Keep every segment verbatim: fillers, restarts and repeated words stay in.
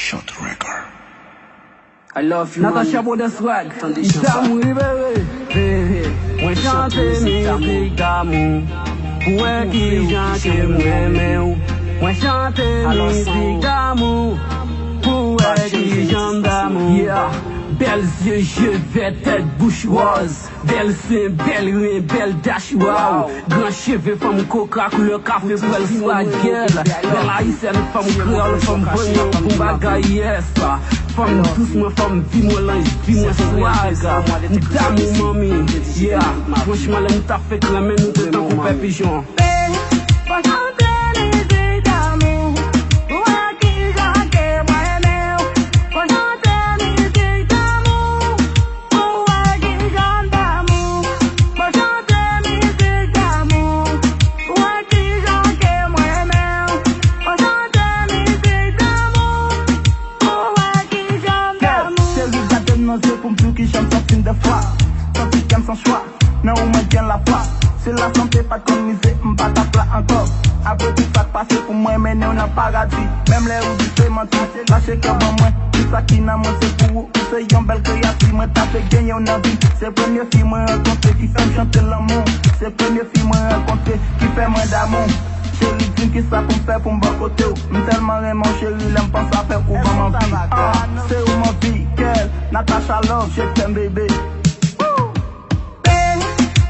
Short Record. I love you, Natacha Brodeswag. Damou libere. Mwen chante mizik damou. Pou wè kijan ke m renmen w. Mwen chante mizik damou. Pou wè kijan m damou. Yeah. Bèl zye, je vè, tèt, bouch wòz. Bèl sen, bèl ren, bèl dach, wow. Gran cheve, fanm koka, koulè kafe, pwèl swagèl. Bèl ayisyèn, fanm kreyòl, fanm vanyan, bon bagay, yes. Fanm dous mwen, fanm di mwen, lanj di mwen, swag. M damou manmi, yeah. Franchman, lè nou t ap fenk renmen, nou te tankou pè pijon. Fò chante mizik damou, pou wè kijan ke mwen renmen w. Fò chante mizik damou, pou wè kijan m damou. Fò chante mizik damou, pou wè kijan ke mwen renmen w. Fò chante mizik damou, pou wè kijan m damou. Cheri, gade m nan zye pou m di w kijan m santi m dèfwa. Santi kè m san chwa. Nan ou mwen gen lafwa. Si lasante pa t konn mize, m pa t ap la ankò. Apre tout sa k pase pou mwen mennen w nan paradi. Menm lè ou di se manti, lache kè ban mwen. Tout sa ki nan mwen se pou ou, ou se yon bèl kreyati. Mwen ta vle genyen w nan vi. Se premye fi mwen rankontre ki fè m chante lanmou. Se premye fi mwen rankontre ki fè mwen damou. Cheri, di m kisa pou m fè pou m bò kote w. M tèlman renmen w, cheri, lè m panse avè ou ban m anvi. Ah, se ou m anvi, girl. Natacha Love, je t'aime, baby.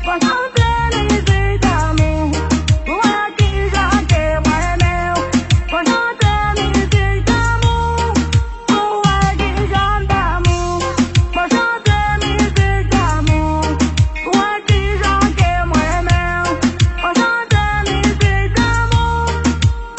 Fò chante mizik damou, pou wè kijan ke mwen renmen w. Fò chante mizik damou, pou wè kijan m damou. Fò chante mizik damou, pou wè kijan ke mwen renmen w. Fò chante mizik damou,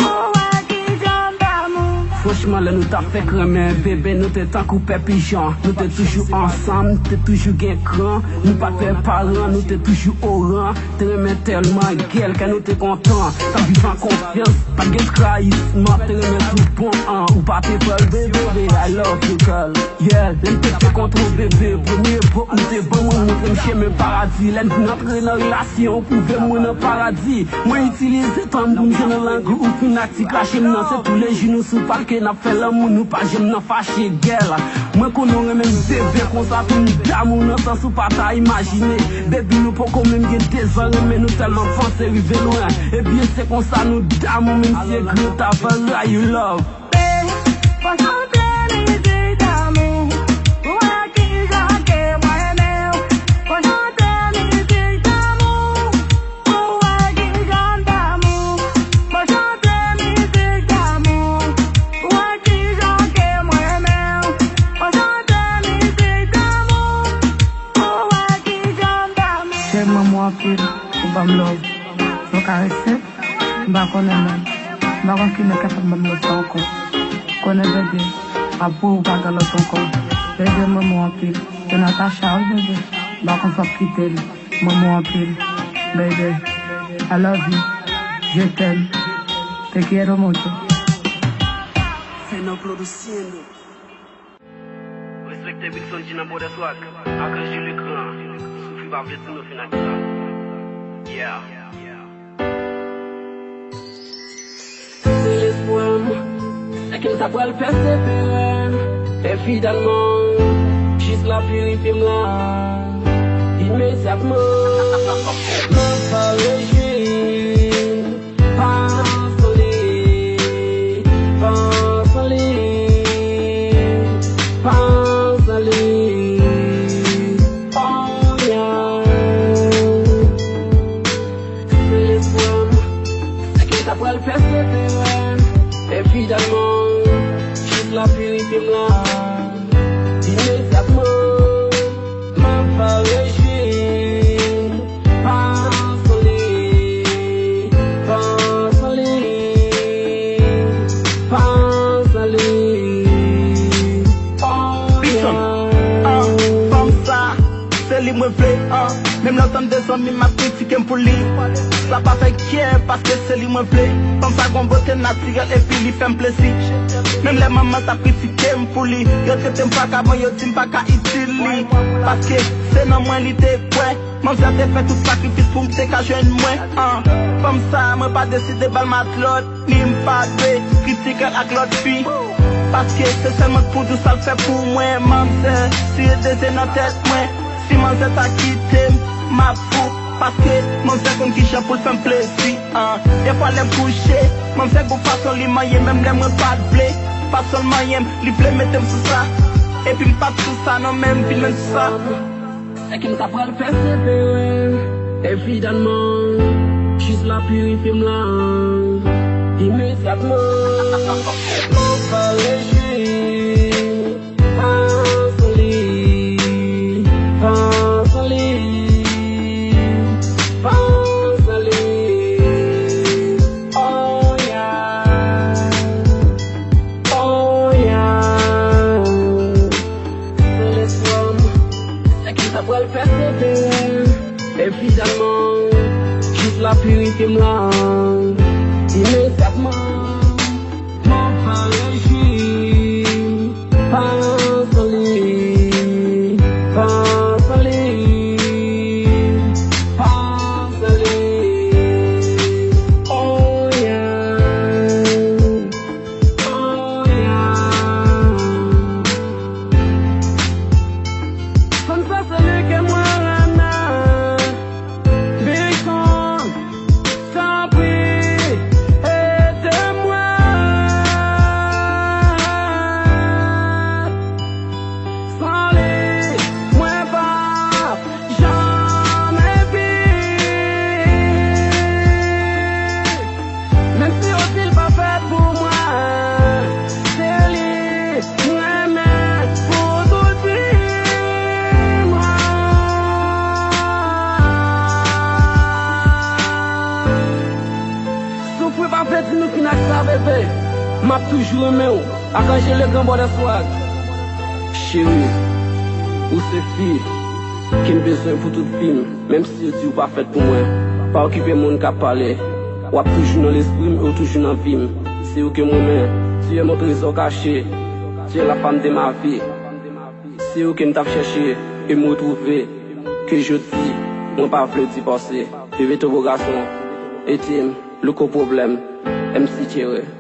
pou wè kijan m damou. Franchman, lè nou t ap fenk renmen bebe, nou te tankou pè pijan. Nou te toujou ansanm, te toujou gen kran. Nou pa t pè paran, nou te toujou oran. Te renmen tèlman, gèl, kè nou te kontan. T ap viv an konfyans, pa t gen trayisman. Te renmen tout bon an, ou pa te pè l, bebe, I love you, girl. Yeah, lè m te fenk kontre w, bebe, premye bo ou te ban mwen, montre m chemen paradi. Lè n vin antre nan relasyon, ou pwouve m mwen nan paradi. Mwen itilize tan m pou m jwenn nan lang ou, ou fin ak ti krache m nan. Se toulejou nou sou palke n ap fè lanmou, nou pa janm nan fache, gèl. Mwen konnen w renmen m bebe konsa pou m damou nan sans ou pa ta imajine. Baby, nou poko menm gen dezan, renmen nou tèlman panse rive lwen. Ebyen, se konsa nou damou, menm si e grenn tavan rayi love. Fò chante mizik damou, pou wè kijan ke mwen renmen w. Fò chante mizik damou, pou wè kijan m damou. Fò chante mizik damou, pou wè kijan ke mwen renmen w. Fò chante mizik damou, pou wè kijan m damou. Cheri, m renmen w anpil, ou ban m love. Nou karese. M pa konnen menm. M pa konn ki nèg k ap fè m ban m lòt sa ankò. Konnen bebe, apre ou pa gen lòt ankò. Bebe, m renmen w anpil. Se Natacha wi bebe. M pa konn si w ap kite l. M renmen w anpil. Bebe, I love you. Je t'aime. Te quiero mucho. Fernando Produciendo. Respekte Wilson G nan Bòdè Swag, Archange Lecran, soufri pa vle di nou fin ak sa. Yeah. Se lespwa m, se ke m ta pral pèsevere, fè fidèlman, jis lapirite m la, imedyatman. M ap pa rejwi. Pa san li, pa san li, pa san li. Oh, yeah. Se lespwa m, se ke ta pral pèsevere, evidaman, jis lapirite m la. Imedyatman, m ap pa rejwi. Pa san li, pa san li, pa san li. Oh, yeah. An, fanm sa, se li mwen vle, an. Menm lè w tann de zanmi m ap kritike m pou li, sa pa fè kyè, paske se li mwen vle. Fanm sa gon bote natirèl epi li fè m plezi. Menm lè manman t ap kritike m pou li, yo trete m vakabon, yo di m pa ka itil li. Paske se nan mwen li te kwè. Manzè te fè tout sakrifis pou m te ka jwenn mwen, an. Fanm sa, mwen pa deside ba l matlòt, ni m pa dwe kritike l ak lòt fi. Paske se sèlman pou di w sa l fè pou mwen, manzè tire de zye nan tèt mwen. Si manzè ta kite m, m ap fou. Paske manzè konn kijan pou l fè m plezi. Ah, dèfwa lè m kouche, manzè gon fason li manyen, menm lè mwen pa t vle. Fason l manyen m, li vle mete m sou sa. Epi m pa t sou sa non, men m vin menm sou sa. Sèke m ta pral pèsevere, evidaman, jis la pirifye m la, imedyatman. M ap pale jwi, pa san li, pa san li, pa san li. Oh, yeah. Oh, yeah. Seleswam, sèke m ta pral pèsevere, evidaman, jis la pirifye m la, imedyatman. M ap pale jwi, pa san li, pa san li, pa san li. Oh, yeah. Oh, yeah. Fanm sa se li ke mwen renmen. Big Son, tanpri, ede mwen. San li, mwen p ap janm viv. Menm si yo di l pa fèt pou mwen, se li m renmen pou tout vi mwen. Soufri pa vle di nou fin ak sa, bebe. M ap toujou renmen w. Ak Angele, gran bòdè swag. Cheri, ou se fi ke m bezwen pou tout vi m. Menm si yo di ou pa fèt pou mwen, pa okipe moun k ap pale. W ap toujou nan lespri m e w toujou nan vi m. Se ou ke m renmen. Tu es mon trésor caché. Tu es la femme de ma vie. Se ou ke m t ap chèche e m retwouve. Ke jodi, mwen pa vle divòse. Bebe Tobo gason, ete m, louko pwoblèm, M C Thierry.